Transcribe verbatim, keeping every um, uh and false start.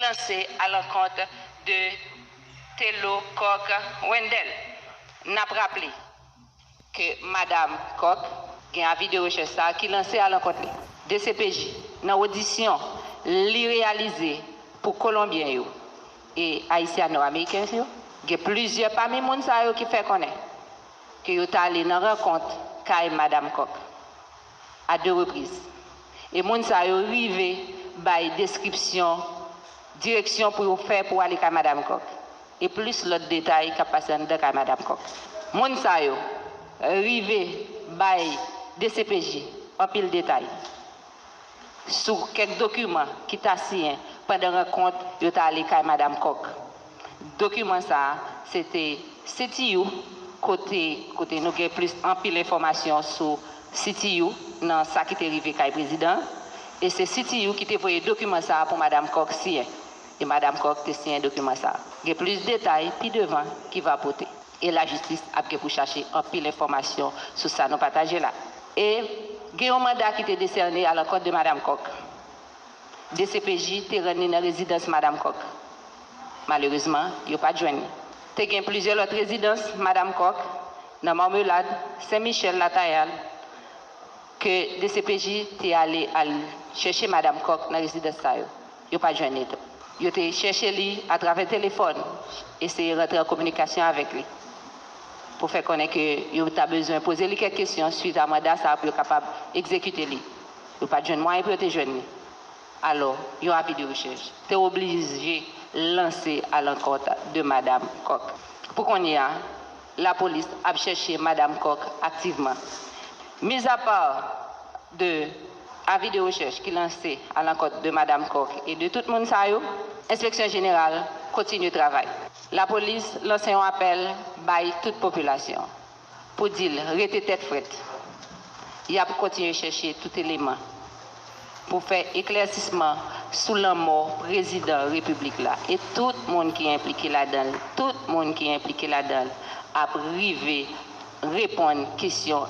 lanse alankont de Telo Coq Wendell. N ap raple ke Madam Coq gen avi de rechèch sa a ki lanse alankont li. D C P J, nan odisyon li reyalize pou Kolonbyen yo e Ayisyano-Ameriken yo, gen plizyè pami moun sa yo ki fè konnen ke yo t ale nan rankont kay Madam Coq a de repriz. E moun sa yo rive bay deskripsyon, direksyon pou yo fè pou ale kay Madam Coq. E plis lòt detay k ap pase anndan kay Madam Coq. Moun sa yo rive bay D C P J anpil detay sou kèk dokiman ki ta siyen pandan rankont yo ta ale kay Madam Coq. Dokiman sa a, se te C T U, kote, kote nou gen plis anpil enfòmasyon sou C T U nan sa ki te rive kay prezidan an. E se C T U ki te voye dokiman sa a pou Madam Coq siyen. E Madam Coq te siyen dokiman sa a. Gen plis detay pi devan ki va pote. E lajistis ap gen pou chache anpil enfòmasyon sou sa nou pataje la. E gen yon manda ki te desène alankont de Madam Coq. D C P J te rann li nan rezidans Madam Coq. Malerezman, yo pa t jwenn li. Te gen plizyè lòt rezidans Madam Coq nan Marmelade, Sen Michèl, Latayal, ke D C P J te ale al chèche Madam Coq nan rezidans sa yo. Yo pa t jwenn li tou. Yo te chèche li atravè telefòn, eseye rantre an kominikasyon avèk li pou fè konnen ke yo ta bezwen poze li kèk kesyon swit a manda sa a pou yo kapab egzekite li. Yo pa t jwenn mwayen pou yo te jwenn li. Alò, yon avi de rechèch te oblije lanse alankont de Madam Coq. Pou kounye a, lapolis ap chèche Madam Coq aktivman. Mizapa de avi de rechèch ki lanse alankont de Madam Coq e de tout moun sa yo, Enspeksyon Jeneral kontinye travay. Lapolis lanse yon apèl bay tout popilasyon pou di l rete tèt frèt. Y ap kontinye chèche tout eleman pou fè eklèsisman sou lanmò prezidan repiblik la. E tout moun ki enplike ladan l, tout moun ki enplike ladan l ap rive reponn kesyon